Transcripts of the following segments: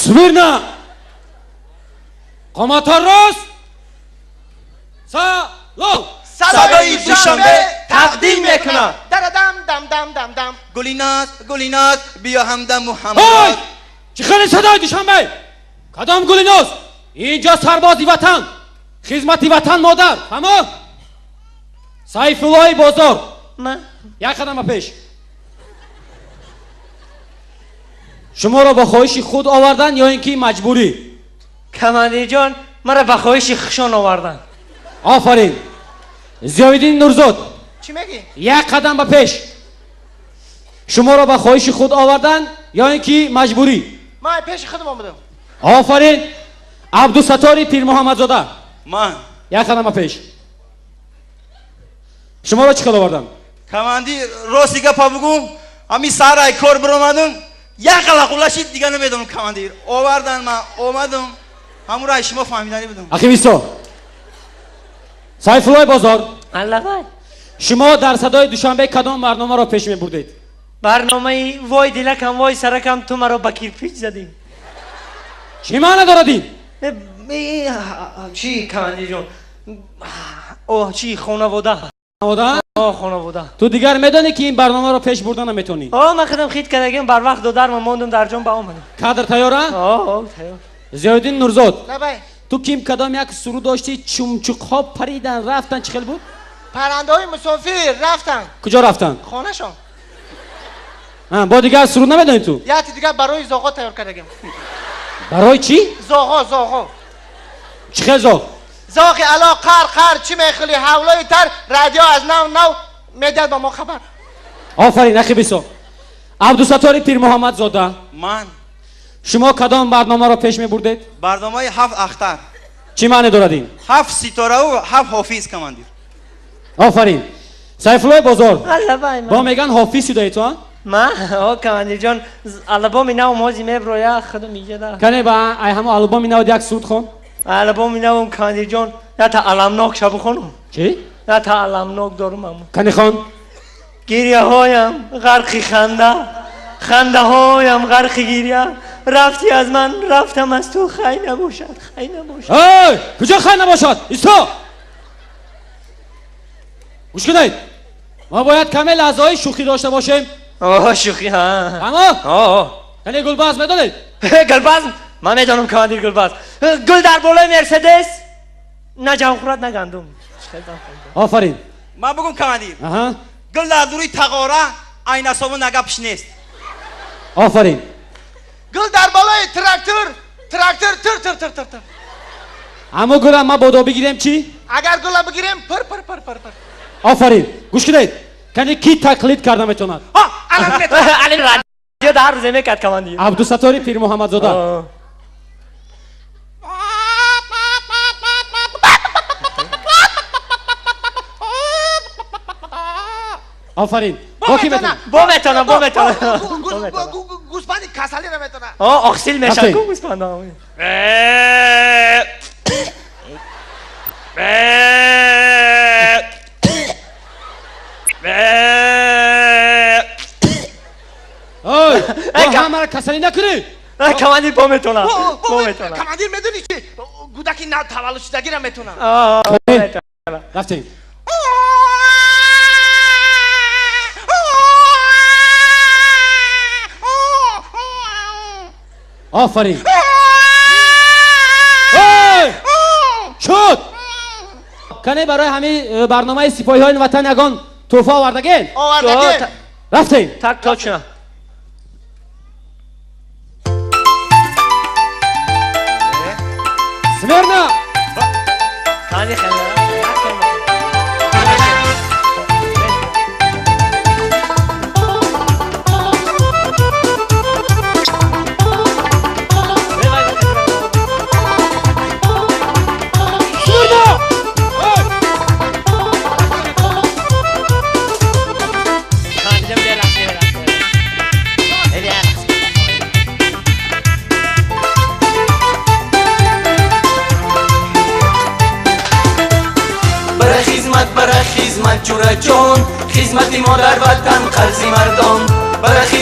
Смирно! Қоматон рост! Салом! Садои Душанбе тақдим мекунад. Дарадам дам дам дам дам. Гулиназ, Гулиназ, биё ҳамдаму ҳамроз. Ой! Чӣ хеле садои Душанбе? Кадом Гулиноз? Инҷо сарбози ватан, хизмати ватан модар. Фаҳмо? Сайфуллои бозор. Ман? Як қадам ба пеш. Шуморо ба хоҳиши худ овардан ё ин ки маҷбурӣ? Командирҷон, маро ба хоҳиши хушон овардан. Офарин. Зиёиддин Нурзод. Чӣ мегӣ? Як қадам ба пеш. Шуморо ба хоҳиши худ овардан ё ин ки маҷбурӣ? Ман пеши худам омадам. Офарин. Абдусаттори Пирмуҳаммадзода. Ман. Як қадам ба пеш. Шуморо чӣ хел овардан? Командир, рости гапа бугум, ҳамин сарай кор биромадам, як қалақула шид, дига намедонам командир. Овардан ман омадам, ҳамун рай шумо фаҳмиданӣ будам. Ақибисто. Сайфуллои бозор. Аллабай. Шумо дар садои Душанбе кадом барномаро пеш мебурдед? Барномаи вой дилакам, вой саракам, ту маро ба кирпич задӣ. Чӣ маъна дорад ин? Чӣ командирҷон? О, чӣ хонавода. Хонавода? О, хонавода. Ту дигар медонӣ ки ин барномаро пеш бурда наметонӣ? О, ман худам хит кардагим, барвақт додарма мондум, дар ҷон ба омадам. Кадр тайёра? О, тайёр. Зиёиддин Нурзод. Лабай. Ту ким кадом як суруд доштӣ, чумчуқҳо паридан рафтан, чӣ хел буд? Паррандаҳои мусофир рафтан. Куҷо рафтан? Хонашон. Бо дигар суруд намедонӣ ту? Яке дигар барои зоғо тайёр кардагим. Барои чӣ? Зоғо, зоғо. Чӣ хел зоғ? Зоғи ало қар қар чӣ мехӯли ҳавлои тар, радио аз нав нав медиҳад ба мо хабар. Офарин, ақибисо. Абдусаттори Пирмуҳаммадзода. Ман. Шумо кадом барномаро пеш мебурдед? Барномаи ҳафт ахтар. Чӣ маъне дорад ин? Ҳафт ситораву ҳафт ҳофиз, командир. Офарин. Сайфуллои бозор. Аллабай. Бо меган ҳофиз шудаи ту, а? Ман? О, командирҷон, албоми навам ҳози меброя, худам иҷода. Кане ба ай ҳамо албоми нав як суруд хон. Албоми навам, командирҷон, ята аламнок шабу хонум. Чӣ? Ята аламнок дорум ҳамо. Кане хон. Гиряҳоям ғарқи ханда, хандаҳоям ғарқи гиря, рафти аз ман, рафтам аз ту, хай набошад, хай набошад. Эй, куҷо хай набошад? Исто! Гӯш кунед. Мо бояд каме лаҳзаҳои шӯхӣ дошта бошем. О, шӯхӣ, ҳа. Фаҳмо? О. Кане гулбаз медонед? Гулбаз? Ман медонам, командир, гулбаз. Гул дар болои Мерседес, на ҷав хӯрад, на гандум. Офарин. Ман бугум, командир. Аҳа. Гул дар дуруи тағора, айнасобу нагапш нест. Офарин. Гул дар болои трактор, трактор тир тир тир тир тир. Аммо гула ма бодо бигирем чӣ? Агар гула бигирем, пир пир пир пир пир. Офарин. Гӯш кунед. Кане ки тақлид карда метавонад? Али радио дар рӯзе мекард, командир. Абдусаттори Пирмуҳаммадзода. Офарин. Бо ки метавонад? Бо метавонам, бо метавонам. Гӯспанди касалиро метавонад. О, оқсил мешавад ку гӯспанда. Ой, бо ҳамаро касалӣ накунӣ. Командир, бо метавонам. Бо метавонам. Командир, медонӣ чи? Гудаки нав таваллуд шудагиро метавонам. Рафтем. Офарин. Ой! Шуд! Кане барои ҳамин барномаи сипоҳиҳои ватан ягон тӯҳфа овардагин? Овардагин. Рафтем. Так точно. Смирно! Кани хела. Смирно!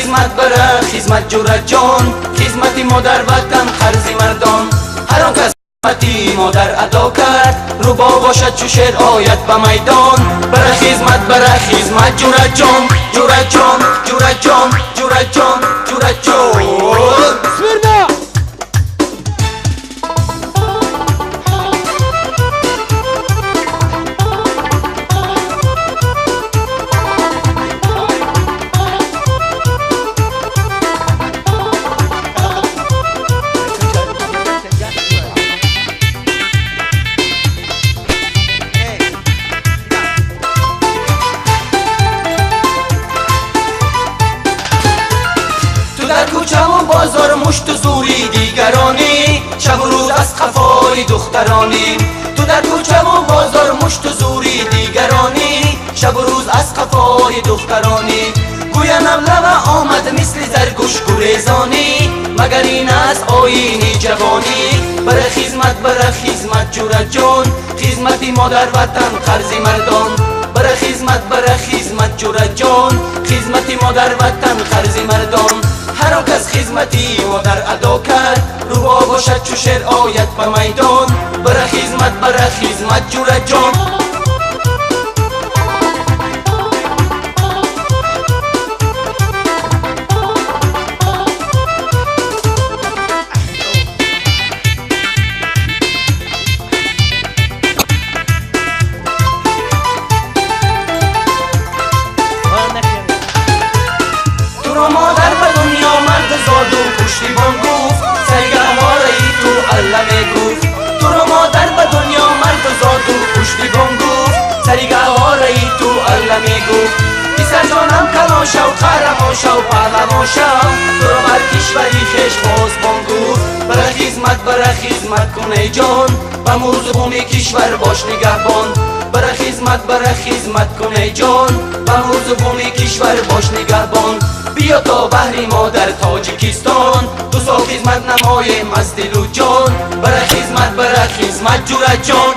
хизмат, бара хизмат ҷураҷон, хизмати модар ватан қарзи мардон. Ҳар он кас хизмати модар адо кард, рӯбо бошад чу шер ояд ба майдон. Бара хизмат, бара хизмат ҷураҷон, ҷураҷон, ҷураҷон, ҷураҷон, ҷураҷон. Смирно! Бозор мушту зури дигаронӣ, шабу рӯз аз қафои духтаронӣ. Ту дар кӯчаву бозор мушту зури дигаронӣ, шабу рӯз аз қафои духтаронӣ. Гӯя навлава омад мисли заргӯш гурезонӣ, магар ин аст оини ҷавонӣ. Бара хизмат, бара хизмат ҷураҷон, хизмати модар ватан қарзи мардон. Бара хизмат, бара хизмат ҷураҷон, хизмати модар ватан қарзи мардон. Ҳар он кас хизмати модар адо кард, рӯбо бошад чу шер ояд ба майдон. Бара хизмат, бара хизмат ҷураҷон. Пуштибон гуфт, саргаҳвораи ту алла мегуфт. Туро модар ба дунё марду зоду пуштибон гуфт, саригаҳвораи ту алла мегуфт. Писарҷонам калон шав, қаҳрамон шав, паҳлавон шав, туро бар кишвари хеш посбон гуфт. Бара хизмат, бара хизмат кун эй ҷон, ба мурзу буми кишвар бош нигаҳбон. Бара хизмат, бара хизмат кун эй ҷон, ба мурзу буми кишвар бош нигаҳбон. Биё то баҳри модар Тоҷикистон, ду сол хизмат намоем аз дилу ҷон. Бара хизмат, бара хизмат ҷураҷон.